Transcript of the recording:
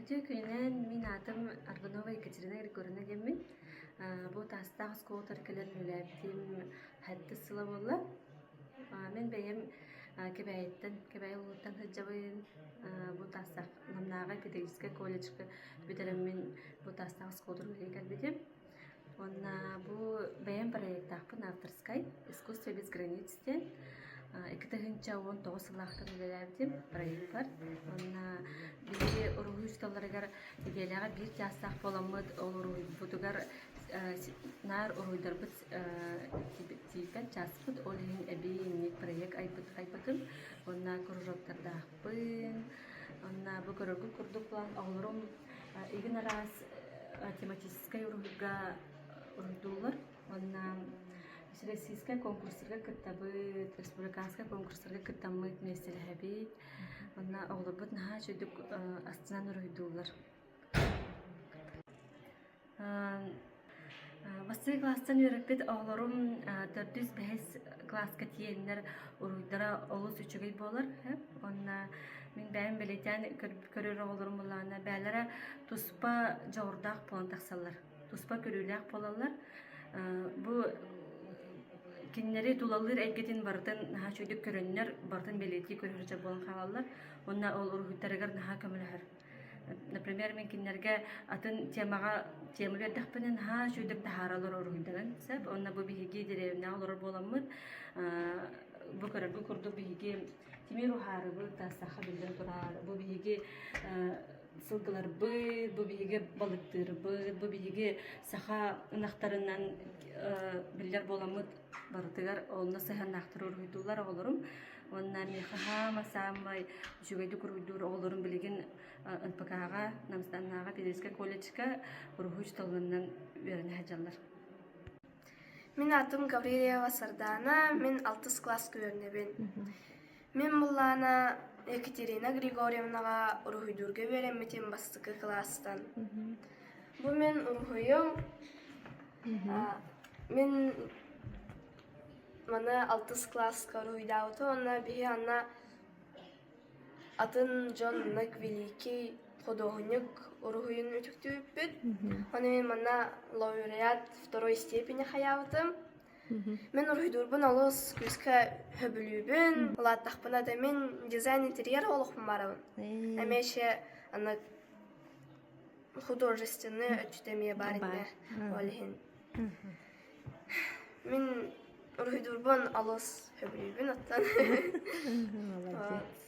Үтүө күнүнэн, мин аатым Аргунова Екатерина Григорьевна диэммин. Бу Таастаах оскуолатыгар кэлэн үлэлээбитим сэттис сыла буолла. Мин бэйэм Кэбээйиттэн, Кэбээйи улууһуттан сылдьабын. Бу Таастаах Намнааҕы педагогическай колледжка бүтэрэммин бу Таастаах оскуолатыгар үлэлии кэлбитим. Уонна бу бэйэм проектаахпын авторскай «Искусство без границ» диэн 2019 сыллаахтан үлэлээбитим проекпар. Уонна биһиги уруһуй учууталларыгар нэдиэлэҕэ биир чаастаах буоламмыт ол уруһуйбутугар наар уруһуйдарбыт тиийбэт чааспыт, ол иһин эбии инник проект айбыт айбытым. Уонна кружоктардаахпын. Уонна бу көрөргүт курдук булан оҕолорум игин араас тематическай уруһуйга уруһуйдууллар уонна всероссийскай конкурстарга кыттабыт, республиканскай конкурстарга кыттаммыт миэстэлэһэбит. Уонна оҕолорбут наһаа үчүгдүк астынан уруһуйдууллар. Бастакы кылаастан үөрэппит оҕолорум төрдүс, бэһис кылааска тиийэннэр уруһуйдара олус үчүгэй буолар. Уонна мин бэйэм бэлиэтээн көрөр оҕолорум буоллаҕына бэйэлэрэ туспа дьоҕурдаах буолан тахсаллар, туспа көрүүлээх буолаллар. Бу кинилэри тулалыыр эйгэтин барытын наһаа үчүгэйдик көрөннөр, барытын бэлиэтии көрөр дьон буолан хаалаллар. Уонна ол уруһуйдарыгар наһаа көмөлөһөр. Например, мин кинилэргэ атын темаҕа тема биэрдэхпинэ наһаа үчүгэйдик таһаараллар уруһуйдарын сөп. Уонна бу биһиги дэриэбинэҕэ олорор буоламмыт, бу көрөргүт курдук биһиги тимир уһаарыбыт, саха биллэн турар. Бу биһиги сылгыларбыт, бу биһиги балыктыырбыт, бу биһиги саха ынахтарынан биллэр буоламмыт барытыгар онно сыһыаннаахтар уруһуйдууллар оҕолорум. Уонна миэхэ саамай үчүгэйдик уруһуйдуур оҕолорум билигин НПК-ҕа, Намстаннааҕы педагогическай колледжка уруһуй учууталынан үөрэнэ сылдьаллар. Мин аатым Гаврильева Сардаана, мин алтыс кылааска үөрэнэбин. Мин былаана Екатерина Григорьевнаҕа уруһуйдуурга үөрэммитим бастакы кылаастан. Бу мин уруһуйум, мин Маны алтыс кылааска уруһуйдаабытым уонна биһи анна атын дьон маннык великий худуоһунньук уруһуйун үтүктүбүппүт. Ону мин манна лауреат второй степени хайаабытым. Мин уруһуйдуурбун олус күүскэ сөбүлүүбүн. Улааттахпына да мин дизайн интерьер олохпун барабын. Эмиэ аны художественный өттүтэ эмиэ баар иннэ ол иһин. Мин уруһуйдуурбун олус сөбүлүүбүн оттон. Молодец.